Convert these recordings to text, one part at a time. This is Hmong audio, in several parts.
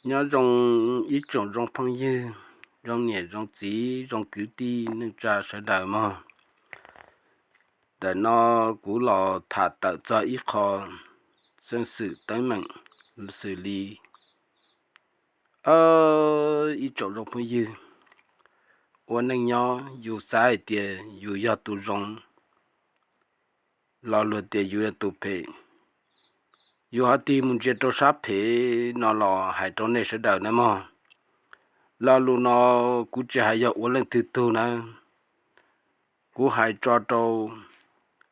Nyob zoo ib tsoom zoo phooj ywg, zoo niam zoo txiv, zoo kwv tij neej tsa sawv daws mog. Ntawm no kuv los tham tawm txog ib qho xeeb xwm teeb meem xws li, ib tsoom zoo phooj ywg, ua neej nyob yus xav hais tias yus yog tus zoo, los luag tias yus yog tus phem. Yus ho tig mus ntsia rau sab phem no los hais rau nej sawv daws nawb mog. Lo lus no kuv tsis hais yog ua leej twg tug nawb. Kuv hais tso rau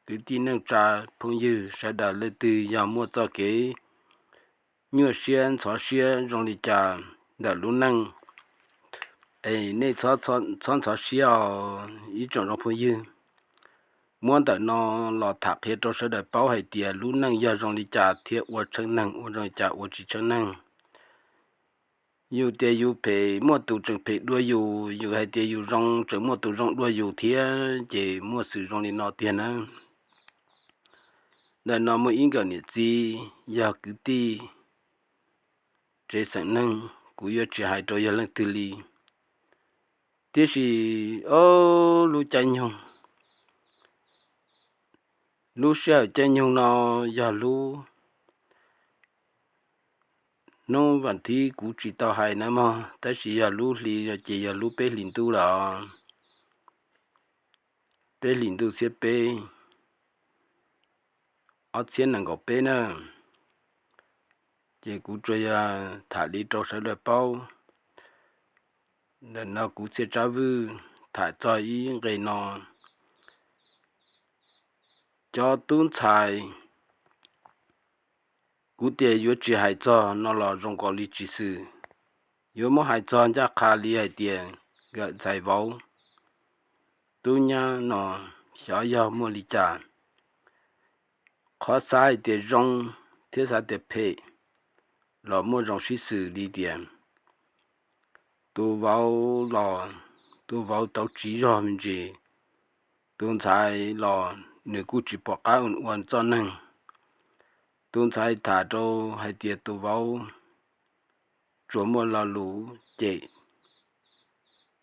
kwv tij neej tsa phooj ywg sawv daws leej twg yog muaj txoj kev nyuaj siab ntxhov siab zoo li cas ntawm lub neej, es nej txhob ntxhov siab os ib tsoom zoo phooj ywg. Muab ntawm no los tham qhia rau sawv daws paub hais tias lub neej yog zoo li cas thiab ua tshee neeg ua zoo li cas ua tsis tshee neeg. Yus tias yus phem muaj tus tseem phem dua yus, yus hais tias yus zoo tseem muaj tus zoo dua yus thiab, ces muaj xwm zoo li no tiag nawb. Ntawm no muaj ib nkawm niam txiv yog kwv tij tsev xeem neeg, kuv yuav tsis hais rau yog leej twg li. Tiam sis, o, lub caij nyoog, lub sij hawm caij nyoog no yog lub hnub vas thiv kuv tsis tau hais nawb mog, tab sis yog lub hli no ces yog lub peb hlis ntuj lawm os. Peb hlis ntuj xiab peb, ob txhiab nees nkaum peb na. Ces kuv tsuas yog tham li rau sawv daws paub. Ntawm no kuv Txhiaj Tsab Vwj tham txog ib nqe no. Cov tub ntxhais, kuv tias yuav tsis hais txog no los zoo nkaus li tsis xwm. Yuav muab hais txog ncaj qha li hais tias nkawm ntxhais vauv tub nyab no xyov yog muaj li cas. Qhov xav hais tias zoo thiab xav tias phem los muaj zoo sib xws li tias tus vauv los, tus vauv tau tsiv zog me ntsis, tus ntxhais los nws kuj tsis pom qab ua txoj neeg. Tus ntxhais tham rau hais tias tus vauv tsuas muaj lo lus cem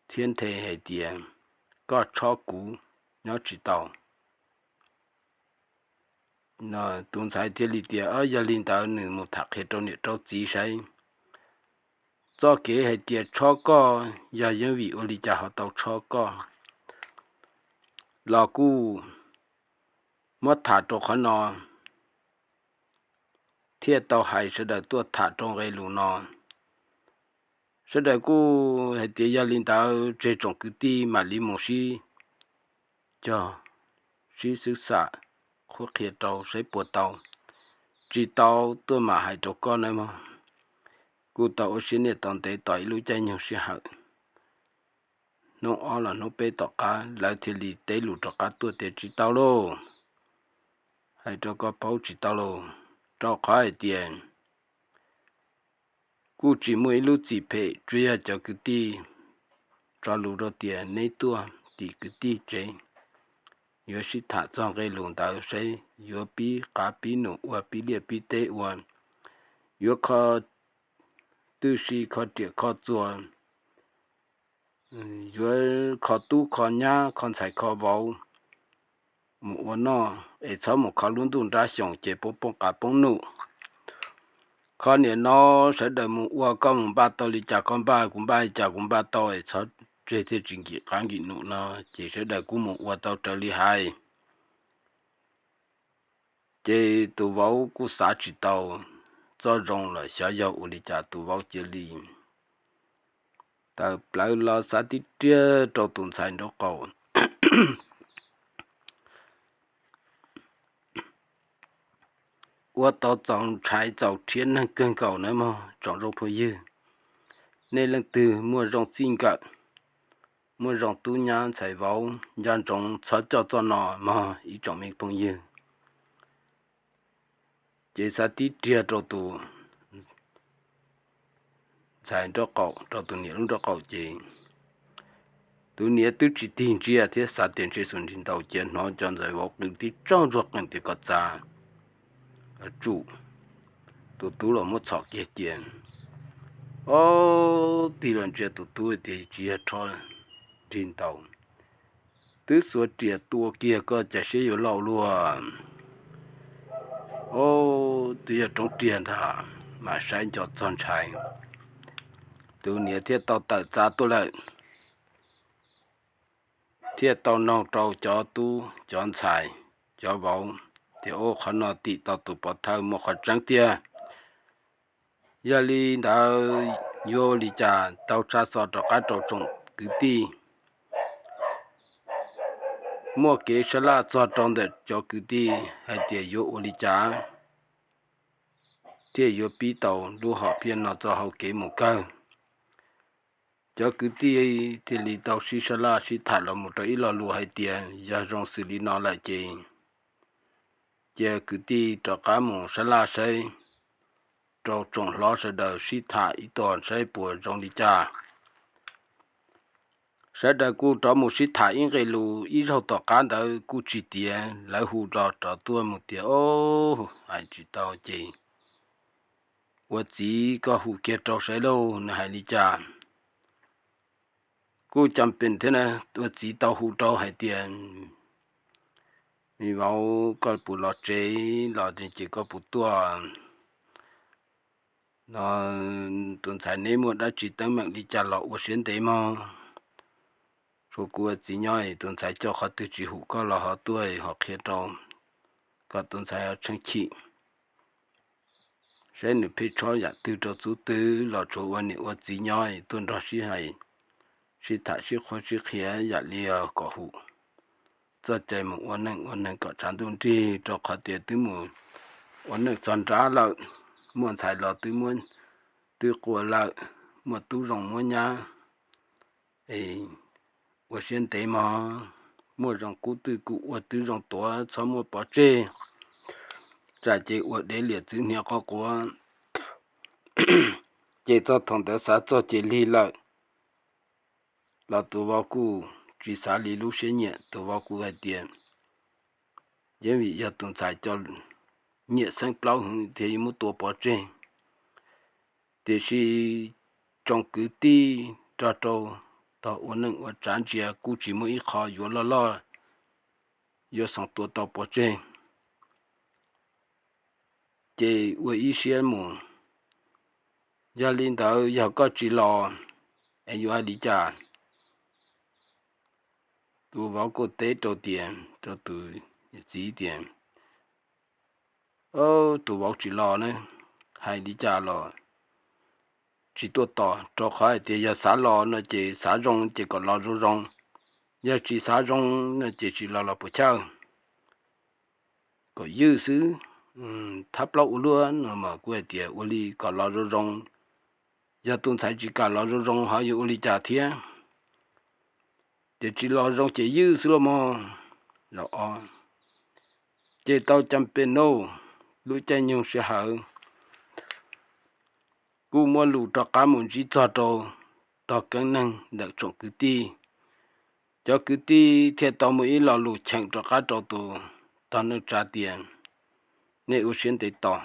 thiab nthe hais tias, koj tshob kuv nyob tsis tau. Tus ntxhais thiaj li tias, yog li ntawd nws mus tham qhia rau niam rau txiv saib. Txoj kev hais tias tshob koj yog yeej vim ua li cas ho tau tshob koj los kuj muab tham rau qhov no, thiaj tau hais sawv daws tuaj tham rau nqe lus no. Sawv daws kuj hais tias yog li ntawd tseg tsoom kwv tij mam li mus sib cog, sib xwb xam, qhuab qhia rau saib puas tau. Tsis tau tuaj mam hais rau koj nawb mog. Kuj tau ua siab niaj tau ntev tos ib lub caij nyoog sij hawm, hnub ob los hnub peb tom qab lawv thiaj li teb lus rov qab tuaj tias tsis tau lauj, hais rau koj paub tsis tau lauj, rau qhov hais tias kuj tsis muaj ib lub txim phem, tsuas yog cov kwv tij tso lus rau tias neb tuaj tim kwv tij tsev, yuav sib tham txog nqe lus ntawd saib yuav pib qav pib num ua pib liaj pib teb ua, yuav kho twj si kho riam kho txuas, yuav kho tub kho nyab kho ntxhais kho vauv mus ua noj, es txhob mus kho lub ntuj nrab xyoos ces poob poob qav poob num. Kho niam no sawv daws mus ua, koj mus npaj tau li cas koj npaj, kuv npaj li cas kuv npaj tau, es txhob tseg thiaj tsis nkim qav nkim num no, ces sawv daws kuj mus ua tau raws li hais. Ces tus vauv kuj xav tsis tau txoj zoo lawm, xyov yog ua li cas tus vauv cia li tawm plawv los xav tib riag rau tus ntxhais nraub qaum. Ua tau txaus ntshai txaus rhiab neeg kawg nkaus nawb mog tsoom zoo phooj ywg. Nej leej twg muaj zoo txij nkawm, muaj zoo tub nyab ntxhais vauv, nco ntsoov txhob coj txoj no mog ib tsoom me phooj ywg. Ces xav tib riag rau tus ntxhais nraub qaum, rau tus niam lub nraub qaum ces tus niam twb tsis tig ntsia thiab xav tias ntshe xus nrig ntaus cia hnov cov ntxhais vauv qw tib tsaug ntsuag qees tias kom txav, tsum. Tus tub los muab txhom kiag cia. Ob, tig los ntsia tus tub tias tsis yog rho nrig ntaus, twb xuav riam tua kiag koj cas siab yuav lauj luaj. Ob, twb yog roob riag ntag, mas saib nco txog ntshai. Tus niam thiaj tau tawm txav tuaj lawm, thiaj tau noog rau cov tub cov ntxhais, cov vauv tias, Ub, qhov no tim tau tus pov thawj muaj qhov tseeb tiag. Yog li ntawd yuav ua li cas tau tsa xov rov qab rau tsoom kwv tij, muaj kev sab laj txog rau ntawm cov kwv tij hais tias yuav ua li cas thiaj yuav pib tau lub hom phiaj no txoj hau kev mus kawg. Cov kwv tij thiaj li tau sib sab laj sib tham los mus rau ib lo lus hais tias yog zoo xws li no lawm ces cia kwv tij rov qab mus sab laj saib, rau tsoom hlob sawv daws sib tham ib tog saib puas zoo li cas. Sawv daws kuj rov mus sib tham ib nqe lus, ib zaug tom qab ntawd kuj tsis tiav, lawv hu los rov tuaj mus tias, Ob, hais tsis tau ces ua txiv koj hu kiag rau saib lauj, nws hais li cas. Kuj cam pem thiab na, ua txiv tau hu rau hais tias, Me vauv, koj puas los tsev los ces koj puas tuaj no? Tus ntxhais neb muaj dab tsi teeb meem li cas los ua siab ntev mog. Tshuav kuv ua txiv nyob es tus ntxhais coj qhov twg tsis hum koj los ho tuaj ho qhia rau, kom tus ntxhais ho tsheej chim, saib nws pheej tshob yam twg rau txub twg los tshuav ua niam ua txiv nyob tuaj nrog sib hais, sib tham sib qhuab sib qhia yam li kom hum txoj cai mus ua neej ua neeg kom tshav ntuj nrig, rau qhov tias twb mus ua neej txog nrab lawm, muaj ntxhais los twb muab, twb qua lawm, muaj tub zoo muab nyab, ua siab ntev mog, muaj zoo qub twg kuj ua twb zoo tuav, txhob muab pov tseg, tsam ces ua dev liam txwv hniav qhov quav. Ces txog thaum ntawd xav txog ces lig lawm. Los tus vauv kuj tsis xav li lub siab nyiam, tus vauv kuj hais tias yeej vim yog tus ntxhais cov nyiam xeeb plaub heev thiaj yuav muab tua pov tseg. Tiam sis tsoom kwv tij rog rau tog ua neej ua tsav ntsia kuj tsis muaj ib qho yuav loj loj, yuav xeem tua tau pov tseg. Ces ua ib siab mus, yog li ntawd yog koj tsis los es yuav hais li cas? Tus vauv kuj teb rau tias, rau tus txiv tias, Tus vauv tsis los ne, hais li cas los tsis tuaj tos, rau qhov hais tias yog xav los no ces xav zoo ces kom los zoo zoo, yog tsis xav zoo no ces tsis los los puas chawj, kom ywj xwb. Thab plaub ua luaj no mas kuv hais tias ua li kom los zoo zoo, yog tus ntxhais tsis kam los zoo zoo ho yuav ua li cas thiab? Ces tsis los zoo ces ywj xwb los mog. Ces tau cam pes no, lub caij nyoog sij hawm kuj muab lus rov qab mus ntsib txog rau tog keeb neeg ntawm tsoom kwv tij. Cov kwv tij thiaj tau muaj ib lo lus cheem rov qab rau tus tog neej tsa tias, Nej ua siab ntev tos,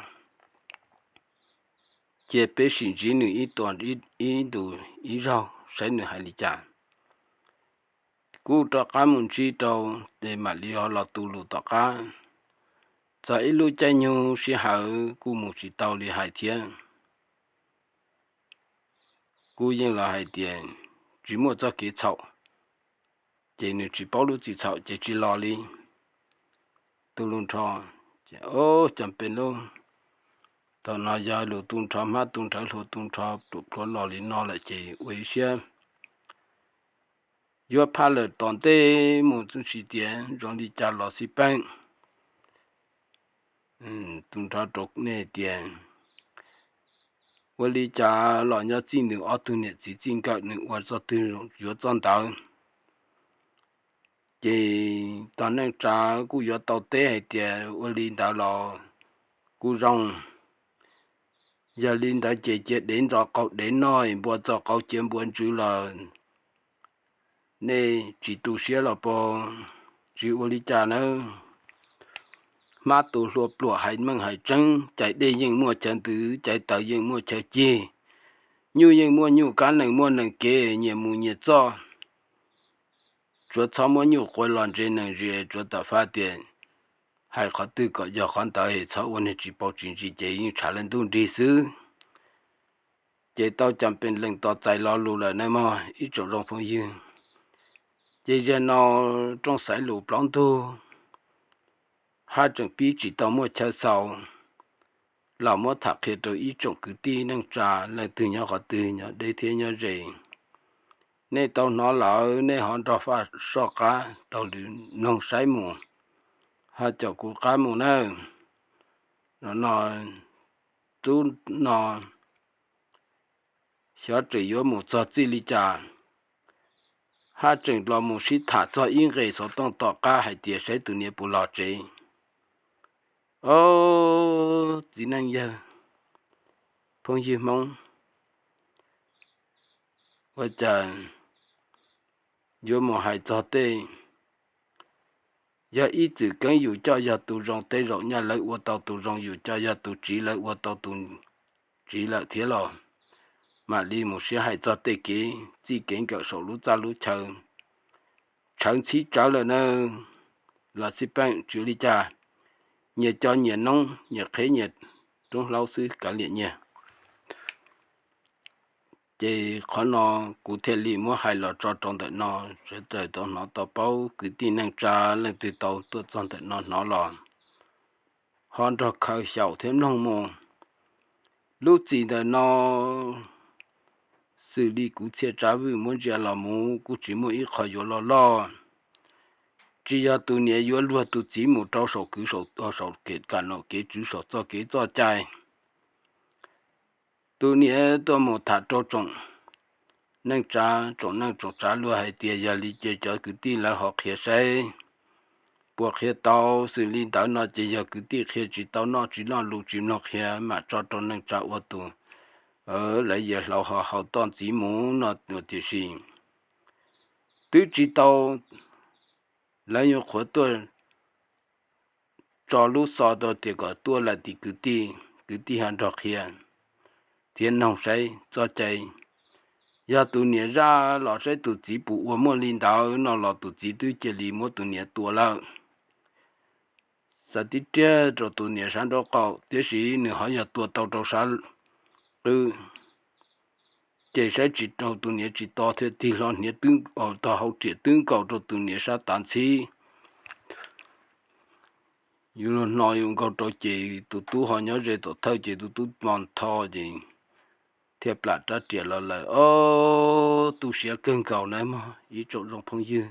cia peb sim ntsib nws ib tuas ib ntus ib zaug saib nws hais li cas. Kuj rov qab mus ntsib rau, ces mam li ho los tu lus tom qab. Txog ib lub caij nyoog sij hawm kuj mus tsis tau li hais thiab. Kuj yeej los hais tias tsis muaj txoj kev txhaum, ces nws tsis paub lub txim txhaum ces tsis los li. Tu lus nrho, ces o, cam pes lub, thaum no yog lus tu nrho hmab tu nrho hlua tu nrho ruam plhuav los li no lawm ces ua ib siab yuav phaj lawm tom ntej mus txwj tsis tias zoo li cas los xij peem. Tu nrho rau nej tias ua li cas los nyob txij nws ob tug niam txiv txij nkawm nws ua txoj twg yuav txoj ntawd. Ces tog neej tsa kuj yuav tau teb hais tias ua li ntawd los kuj zoo. Yog li ntawd ces cia dev ntxos qaug dev noj, npua ntxos qaug cia npua ntsws los nej tsis tu siab los pog, tsis ua li cas nawb. Hmab tu hlua pluam hais meej hais tseeb, cais dej yeej muaj chaw ntws, cais taws yeej muaj chaw cig. Nyuj yeej muaj nyuj kab, nees muaj nees kev, nyias mus nyias txoj. Tsuav txhob muab nyuj quav los ntse nees zis, tsuav tam faj tias hais qhov twg kom yog qhov ntawd, txhob ua niag tsis paub tsis ntsis ces yeej tshav leej ntuj nrig xwb. Ces tau cas pes lees tos txais lo lus lawm nawb mog ib tsoom zoo phooj ywg. Ces zaum no rooj xaiv lus plaub ntug, haj tseem pib tsis tau muaj chaw xaus los muab tham qhia rau ib tsoom kwv tij neej tsa leej twg nyob qhov twg, nyob deb thiab nyob ze. Nej tau hnov lawm nej ho nrog faj soj qab taug lw mloog saib mus, ho caum kuv qab mus nawb. No, no, txub no xyov tseem yuav mus txog txij li cas, haj tseem los mus sib tham txog ib nqes xov tooj tom qab hais tias saib tus niam puas los tsev. Ob, txiv neej yawg, phooj ywg Hmoob, ua cas yuav mus hais txog tej, yog ib txwm keeb yus coj yog tus zoo, tej zaum nyaj lawv ua tau tus zoo, yus coj yog tus tsiv, lawv ua tau tus tsiv lawm thiab los mam li mus sib hais txog tej kev txij kev nkawm saum lub txaj lub chaw. Tshawv ntxhib tsawv lawm na, los xij peem tsis ua li cas, nyias co nyias noob, nyias qheb nyias roob hlaub xwb kav liam nyias. Ces qhov no kuv thiaj li muab hais los tso rau ntawm no, sawv daws tau hnov tau paub, kwv tij neej tsa leej twg tau tuaj txog ntawm no hnov los ho nrog khaws xyaum thiab mloog mus. Lub txim ntawm no xws li kuv Txhiaj Tsav Vwj muab ntsia los mus kuj tsis muaj ib qho yuav loj loj. Tsis yog tus niam yuav luag tus txiv mus rau saum kwv saum, saum kev kam nom kev tswv, saum txoj kev txoj cai. Tus niam tuaj mus tham rau tsoom neej tsa, tsoom neej tsoom tsav luag hais tias yog li ces cov kwv tij lawv ho qhia saib puas qhia tau. Xws li ntawd no ces yog kwv tij qhia tsis tau, noj tsis noj lus tsis mloog, qhia mam tso rau neej tsa ua tus, lawv yias hlau ho haus toj ntxiv mus no tiam sis twb tsis tau. Lawv yuav qhuav tuaj tso lub xov rau tias kom tuaj lawm tim kwv tij, kwv tij ho nrog qhia thiab noog saib txoj cai. Yog tus niam zaj los saib tus txiv puas ua muaj li ntawd no los tus txiv twb cia li muab tus niam tua lawm. Xav tib riag rau tus niam sab nraub qaum, tiam sis nws ho yog tua tau rau sab qwb, ces saib tsis rau tus niam tsis to thiab tig hlo hniav twb, tog hau riam twb nkaus rau tus niam sab tav ntxhib. Yus luag hno yus nkaus rau ces tus tub ho nyob ze tom thawj ces tus tub mo ntho ces thiaj plam rab riam los lawm. Ob, tu siab kawg nkaus nawb mog ib tsoom zoo phooj ywg.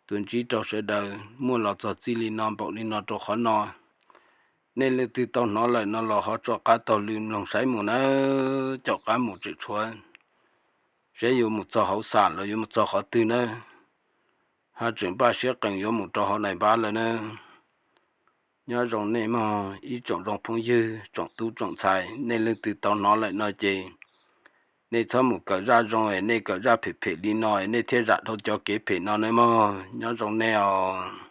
Tuav ntsib rau sawv daws muaj los txog txij li no npaum li no rau qhov no. Nej leej twg tau hnov lawm no los ho tso qab taug lw mloog saib mus nawb, caum qab mus tseem tshuav, saib yuav mus txog hauv xam los yuav mus txog qhov twg nawb. Ho tseem npaj siab qees yuav mus rau hauv nais npab lawm nawb. Nyob zoo nej mog ib tsoom zoo phooj ywg, tsoom tub tsoom ntxhais, nej leej twg tau hnov lawm no ces nej txhob mus kawm zaj zoo es nej kawm zaj phem phem li no es nej thiaj zam dhau cov kev phem no nawb mog. Nyob zoo nej os.